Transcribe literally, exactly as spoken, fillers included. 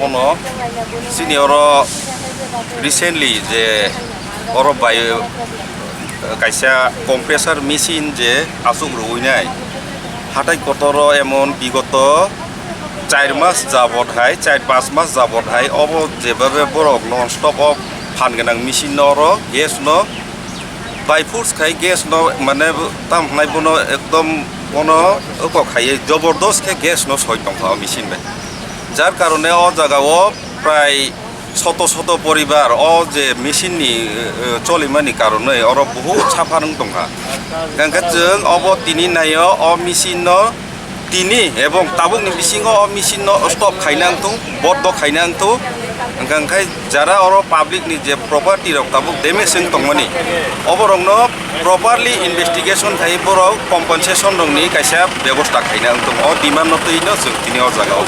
Ono chini oro recently je oro bai kaisa compressor machine je aswk rwinai hatai kotoro emon bigoto char mas jabot hai, char panch mas jabot hai obo jebabe borok non stop o phan gwnang machine no oro gas no by force khai gas no mane tam hwnai bono ekdom bono oko khaiye jobordos khe gas no soi tongkha o machine bai. Jar karone o jaga o prai soto soto poribar o je machine ni, eh, cholimani karone oro buhut suffer wng tongkha. Hwnkhe chwng obo tini naio o machine no tini ebong tabukni bisingo o machine no stop khaina wngthung, bondo khaina wngthung. Hwnkhe jara oro public ni je property rok tabuk damage wng tongmani, oborokno properly investigation khai borok compensation rokni kaisa bebosta khaina wngthung. O demand no twi no chwng tini o jaga o.